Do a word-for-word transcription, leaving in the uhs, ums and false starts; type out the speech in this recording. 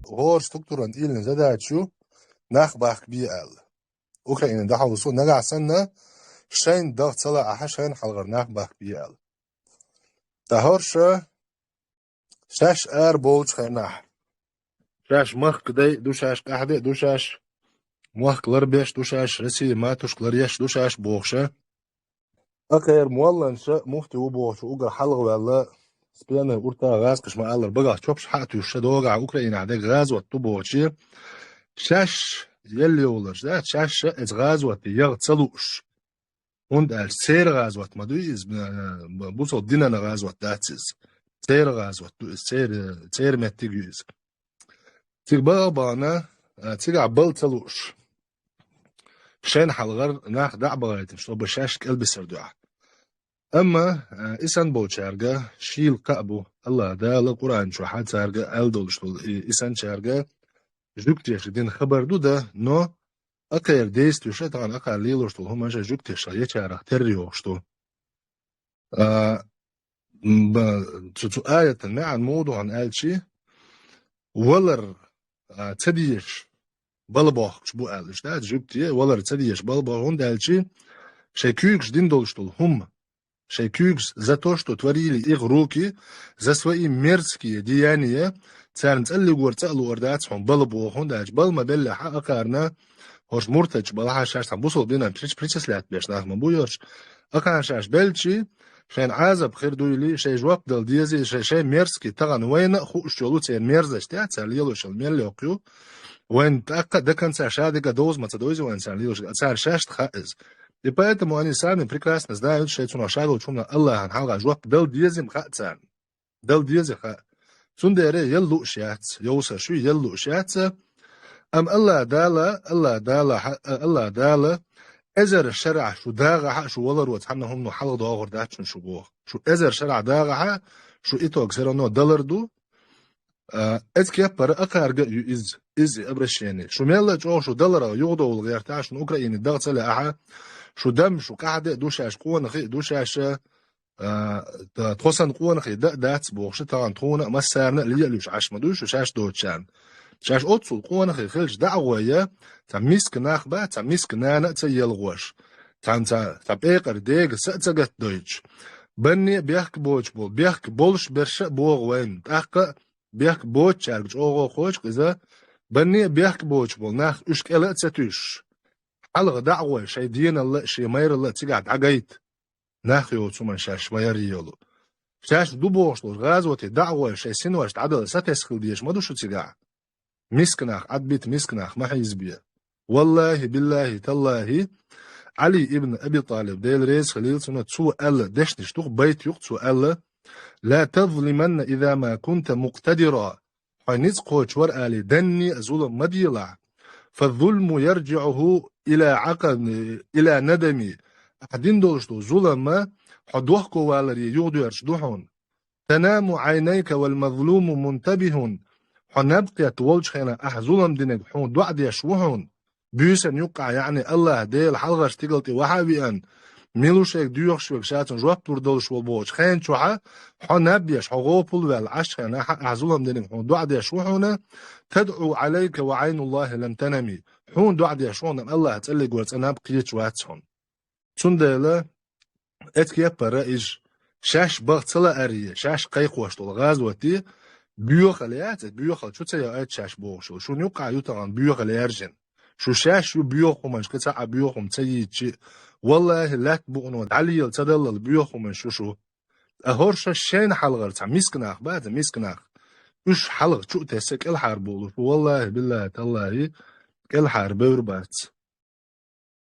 гӀора структуран тӀелина задача ю нах бахка бе аьлла. Украина дӀахьовсо, нагахь санна шайн дагӀ ца лаахь, шайн хьалхара нах бахка бе аьлла. ТӀаккха хӀорш шаьш ара болчу хенахь, шаьш махка дай а ду, шаьш къаьхьа де а ду, шаьш мохк ларбеш а ду, шаьш Россия матушка ларъеш а ду шаьш бохуша. Акхера молланаш муфти ву бохучу уггар хьалхаваьлла, с пеной у рта гӀазкхаша ма-аллара, багахь чопаш хьа а туьйсуш, ша догӀахь Украинахь дерг гӀазот ду бохуче, шаьш елла йолуш, да, шаьш а эца гӀазоте ягӀа ца лууш. ХӀунда аьлча церан гӀазот ма дуй иза, э, бусалба динан гӀазот дац иза. Церан гӀазот ду иза, церан, церан меттиг ю иза. Цига баха а бахана, а, цигахь бала ца лууш, шайн хьалхара нах дӀа а бахийтина, шоба шаьш кӀелбисар дуьхьа. Амма, а, и санна болчаьрга шийла кхаъ бу, АллахӀ Дала Къуръан чохь цаьрга аьлла долуш долу, и, и санначаьрга жуьгтеша дина хабар ду дан, но акхера действиеш а, тахана акхара лелош долу хӀуманаш а жуьгтеша ечарах терра йохуш ду. А, м, ба-, цу, цу аятан маьӀна муха ду хьуна аьлчи, валар, а, ца дезаш бала бохкуш бу аьлла, иштта жуьгти валар ца дезаш бала боху, хӀунда аьлчи шайн куьйгаш дина долуш долу хӀума, шайн куьйгаш за то, что творили их руки, за свои мерзкие деяния, царна цӀаллиг вара цӀа а луур дац хьуна бала боху, хӀунда аьлча бала ма беллехь а, акхарна хӀорш муртадаш балахь а, шаьш цхьа бусалба динан прич-, причислять беш нах ма бу хӀорш. Акхарна шаьш белчи, шайна Ӏазап хир дуйли, шайн жоп дала дезий, шай, шайн мерзкий тахана вайна а хууш йолу церан мерзость, цара лелош йолу мел йоккха ю. Вайн тӀаккха а до конца ша дика довза ма ца довзи вайн царна лелош, цара шаьшта хаьа иза. И поэтому они сами прекрасно знают, шайн цунах ша долчу хӀуманах АллахӀан хьалха жоп дала дезим хаьа царна. Дала деза хаьа. Цундела елла лууш яц, йовсар шу елла лууш яц. Амма АллахӀ Дала, АллахӀ Дала, хьа-, АллахӀ Дала, эзар шарахь шу дагӀахь а, шу валаро цхьанна хӀумано хьалха догӀур дац шуна шу боху. Шу эзар шарахь дагӀахь а, шу итог всё равно далар ду. А, эцу кеппара акхарга а ю иза, иза обращение. Шу мелла а чӀогӀа шу даларах юхадовла гӀертахь, шуна Украине дагӀа ца лаахь а, шу дам, шу къаьхьа де а ду шаьш, къонахий а ду шаьш, а, та-, тхо санна къонахий дан а дац бохуш, тахана тхуна а массарна а лелуьйш Ӏаш ма дуй шу шаьш доцучарна. Шаьш оццул къонахий хилча дӀа а гӀой, цхьа миска нах бац, цхьа миска нана а ца елхош, цхьа, цхьа, цхьа пекъар дега са а ца гатдойтуш. Банне а бехк боцуш болу, бехк болуш берш а богӀу вайна, тӀаккха а бехк боцучаьрга чӀогӀа кхочу иза, банне а бехк боцуш болу нах уьш кӀела а ца туьйсуш. Хьалха дӀа а гӀой, шайн деналла а, шен майралла а цигахь дӀагайта. Нах йоцу хӀуманна шаьш ма яр йолу. Шаьш ду бохуш долу гӀазоте дӀа а гӀой, шайн синош дӀадала сатесна хила дезаш ма ду шу цигахь. Миска нах Ӏадбита, миска нах ма хьийзабе. ВаллахӀи, биллахӀи, таллахӀи, Ӏали ибн Аби ТӀалиб, Дела реза хилийла цунна, цо аьлла дешнаш ду-кх, байт ю-кх цо аьлла: «لا تظلمن إذا ما كنت مقتدرا». Хьо ницкъ кхочуш вара алий, данне а зулам ма делахь. «فالظلم يرجعه إلى عقب، إلى ندم». Ахьа дина долуш долу зулам хьо дохковаларе юхадоьрзуш ду хьуна. «تنام عينيك والمظلوم منتبه». Хьо наб кхетта волчу хенахь ахьа зулам динарг хьуна доӀа деш ву хьуна. Буьйсанна юккъахь, яъни АллахӀ Дела хьалхарчу стигала тӀе вахьа а веана, мила ву шайга доьхуш верг, ша цунна жоп лур долуш волу бохучу хенан чохь а, хьо наб еш, хьо гӀопал ваьлла Ӏаш хенахь а, ахьа зулам динарг хьуна доӀа деш ву хьуна: «تدعو عليك وعين الله لم تنم». Хьуна доӀа деш ву хьуна, АллахӀ цӀаллиг вара цӀа наб кхеташ вац хьуна. Цундела эцу кеппара иза шаьш баха ца лаарий, шаьш кхайкхош долу гӀазоте, боьхалла яц, боьхалла чу ца йоуьйту шаьш бохуш йолу. Шуна юккъахь ю тахана боьхалла яьржина. Шу шаьш ю боьха хӀуманаш, кхин цхьа а боьха хӀума ца йийцичи, валлахӀи, лаьтта букъано дӀалела ца даллал боьха хӀуманаш ю шу. Ткъа хӀорш шайна хьалхара цхьа миска нах бац, миска нах. Уьш хьалха чу а тесса кӀелхьара бовлуш бу, валлахӀи, биллахӀи, таллахӀи, кӀелхьара бевр бац.